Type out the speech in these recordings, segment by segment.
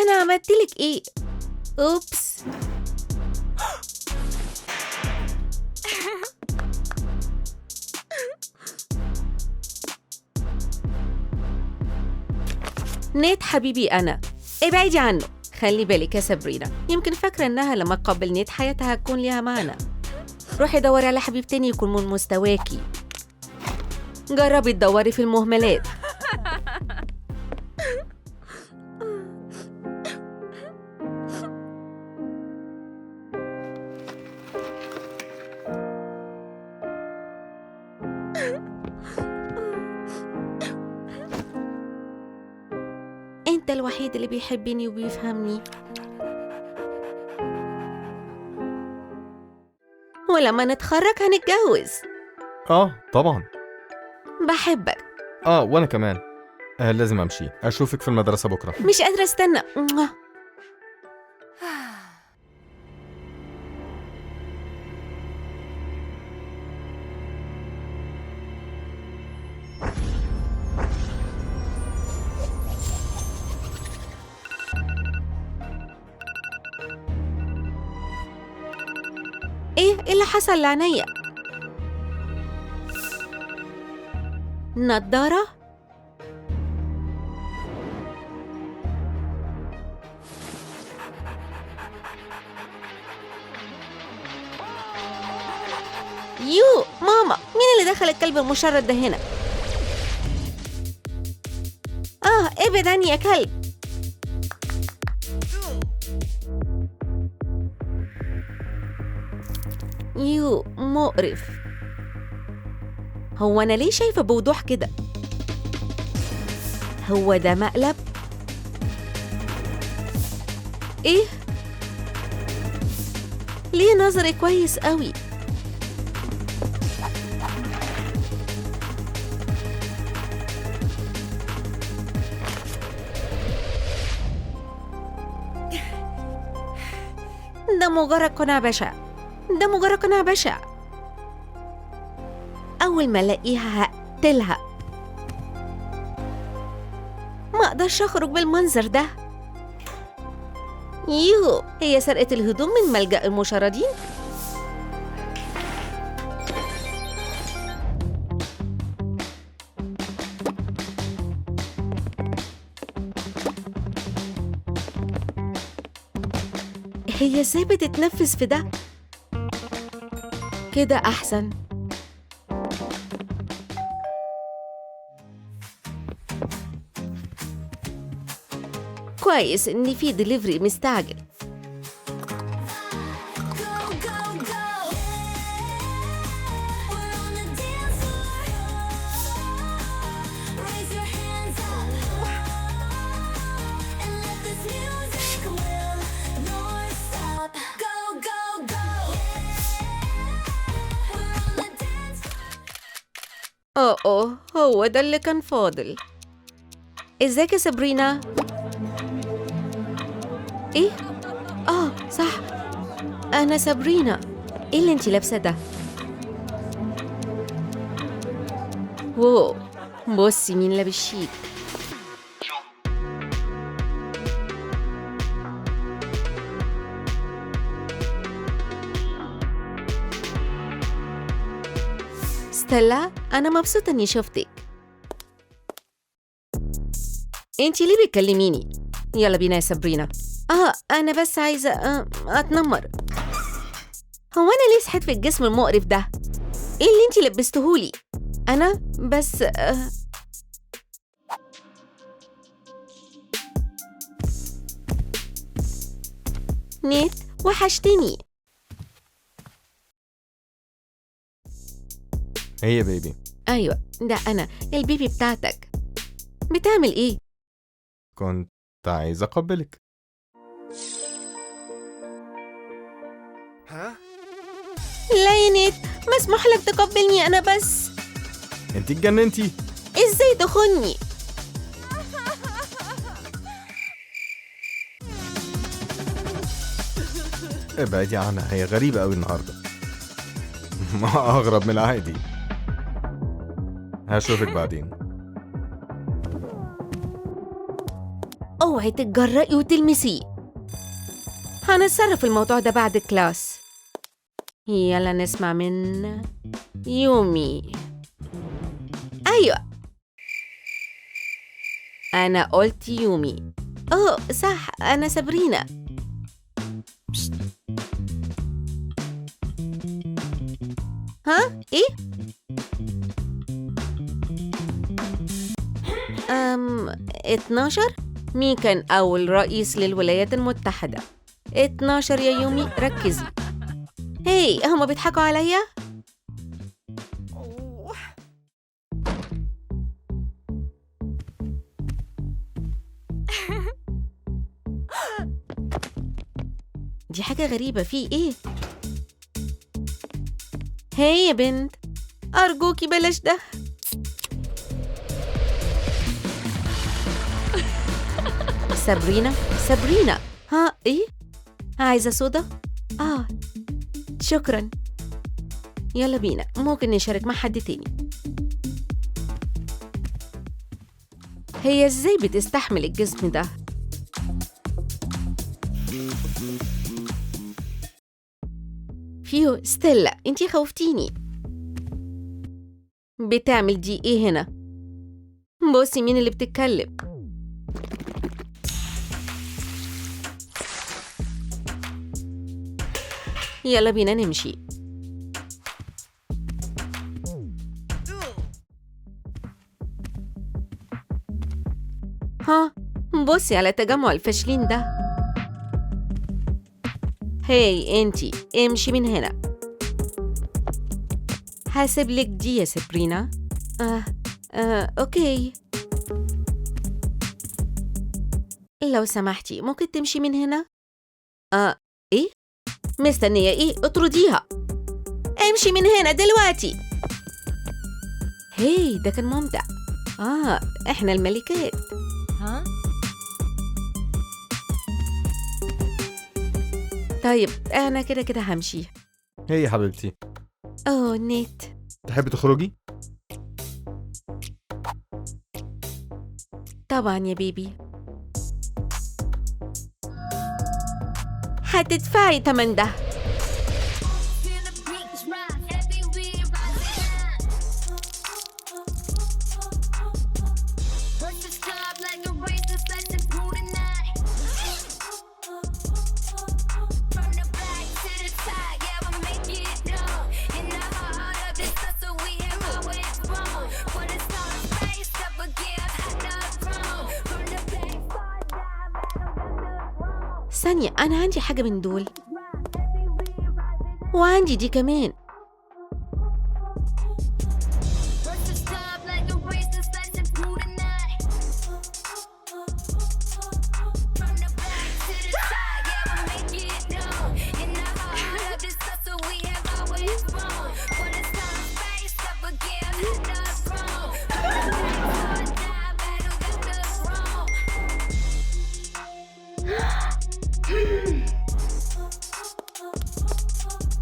أنا عملتلك إيه؟ oops. نيت حبيبي أنا، ابعدي عنه. خلي بالك يا سابرينا، يمكن فاكرة إنها لما تقابل نيت حياتها هتكون ليها معنى. روحي دوري على حبيب تاني يكون من مستواكي. جربي تدوري في المهملات. انت الوحيد اللي بيحبني وبيفهمني. ولما نتخرج هنتجوز. اه طبعا. بحبك. اه وانا كمان. لازم امشي، اشوفك في المدرسة بكرة. مش قادرة استنى. ايه اللي حصل لعينيا؟ نضارة؟ يو ماما، مين اللي دخل الكلب المشرد ده هنا؟ ابعد عني يا كلب. يو مقرف. هو أنا ليه شايفة بوضوح كده؟ هو ده مقلب؟ إيه؟ ليه نظري كويس قوي؟ ده مجرد قناع بشع. ده مجرد قناع بشع. أول ما ألاقيها هقتلها. ما أقدرش أخرج بالمنظر ده. يو، هي سرقت الهدوم من ملجأ المشردين؟ هي ازاي بتتنفس في ده؟ كده أحسن. كويس إن في دليفري مستعجل. أوه هو ده اللي كان فاضل. ازيك يا سابرينا؟ ايه؟ صح، أنا سابرينا. ايه اللي انتي لابسة ده؟ wow، بصي مين لابس شيك. ستيلا، أنا مبسوطة إني شفتك. انتي ليه بتكلميني؟ يلا بينا يا سابرينا. أنا بس عايزة أتنمر. هو أنا ليه صحيت في الجسم المقرف ده؟ إيه اللي انتي لبستهولي؟ أنا بس نيت، وحشتني. هي baby. أيوة، ده أنا ال baby بتاعتك. بتعمل إيه؟ كنت عايز أقبلك. ها؟ لا يا نيت، مسموح لك تقبلني أنا بس. أنت اتجننتي؟ إزاي تخني؟ ابعدي عنها، هي غريبة أوي النهاردة. ما أغرب من العادي. هشوفك بعدين. اوعي تتجرئي وتلمسيه. هنتصرف الموضوع ده بعد class. يلا نسمع من يومي. أيوة أنا قلت يومي. أوه صح، أنا سابرينا. ها؟ إيه؟ 12؟ مين كان أول رئيس للولايات المتحدة؟ 12 يا يومي، ركزي. هاي هما بيضحكوا عليا؟ دي حاجة غريبة، في إيه؟ هاي يا بنت، أرجوكي بلاش ده. سابرينا، سابرينا، ها إيه؟ عايزة صودا؟ آه شكراً. يلا بينا، ممكن نشارك مع حد تاني. هي إزاي بتستحمل الجسم ده؟ فيو ستيلا، انتي خوفتيني. بتعمل دي ايه هنا؟ بصي مين اللي بتتكلم. يلا بينا نمشي. ها بصي على تجمع الفاشلين ده. هاي انتي، امشي من هنا. هسيبلك دي يا سابرينا. okay. لو سمحتي ممكن تمشي من هنا؟ ايه؟ مستنية ايه؟ اطرديها. امشي من هنا دلوقتي. هاي ده كان ممتع. احنا الملكات. ها؟ طيب أنا كده كده همشي. هي يا حبيبتي. أوه نيت، تحبي تخرجي؟ طبعا يا بيبي. هتدفعي تمن ده. ثانية، أنا عندي حاجة من دول، وعندي دي كمان.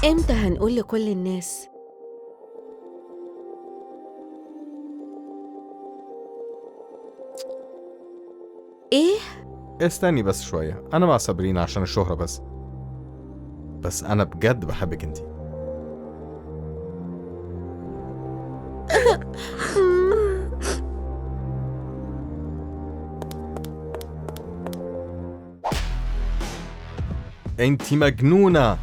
امتى هنقول لكل الناس؟ ايه؟ استني بس شوية، أنا مع سابرينا عشان الشهرة بس. بس أنا بجد بحبك انتي. انتي مجنونة.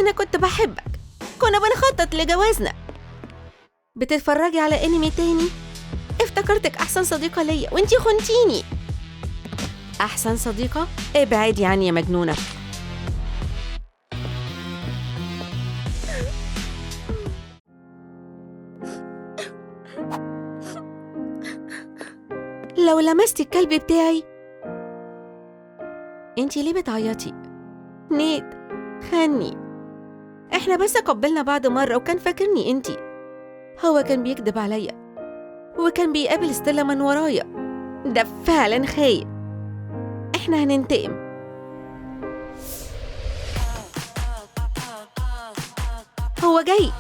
أنا كنت بحبك، كنا بنخطط لجوازنا. بتتفرجي على انمي تاني؟ افتكرتك أحسن صديقة ليا وانتي خنتيني. أحسن صديقة؟ ابعدي عني يا مجنونة. لو لمستي الكلب بتاعي. انتي ليه بتعيطي؟ نيت خني، احنا بس قبلنا بعض مرة وكان فاكرني انتي. هو كان بيكذب عليا وكان بيقابل ستيلا من ورايا. ده فعلا خاين. احنا هننتقم. هو جاي.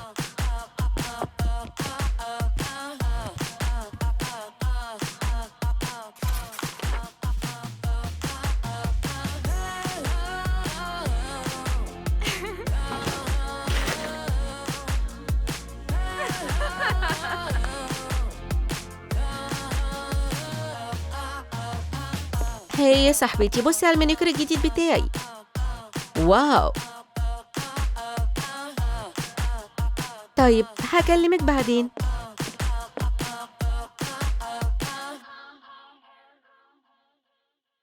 هي يا صاحبتي، بصي على المانيكير الجديد بتاعي. wow. طيب هكلمك بعدين.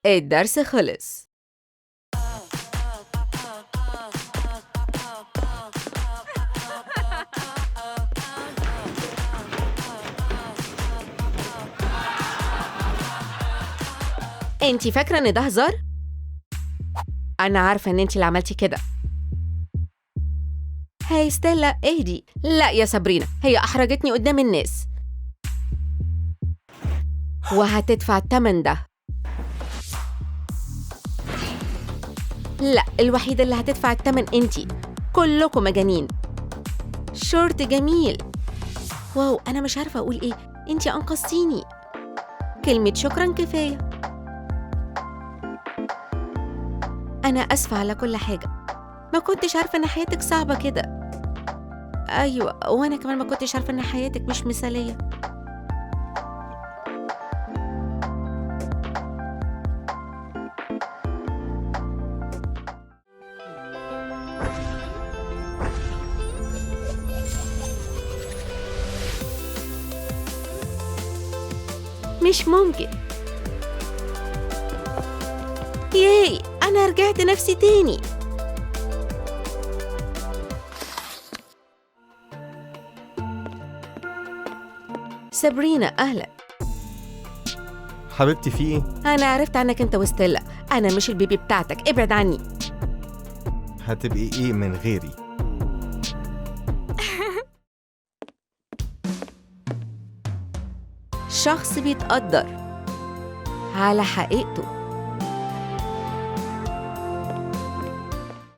الدرس خلص. انتي فاكرة ان ده هزار؟ أنا عارفة ان انتي اللي عملتي كده. هاي ستيلا، اهدي. لا يا سابرينا، هي أحرجتني قدام الناس وهتدفع الثمن ده. لا، الوحيدة اللي هتدفع الثمن انتي. كلكم مجانين. شورت جميل. wow، أنا مش عارفة أقول إيه. انتي أنقذتيني. كلمة شكرا كفاية. أنا آسفة على كل حاجة. ما كنتش عارفة إن حياتك صعبة كده. أيوة، وأنا كمان ما كنتش عارفة إن حياتك مش مثالية. مش ممكن. ياي، أنا رجعت نفسي تاني. سابرينا، أهلا. حبيبتي، في إيه؟ أنا عرفت عنك أنت وستيلا. أنا مش البيبي بتاعتك، ابعد عني. هتبقي إيه من غيري؟ شخص بيتقدر على حقيقته.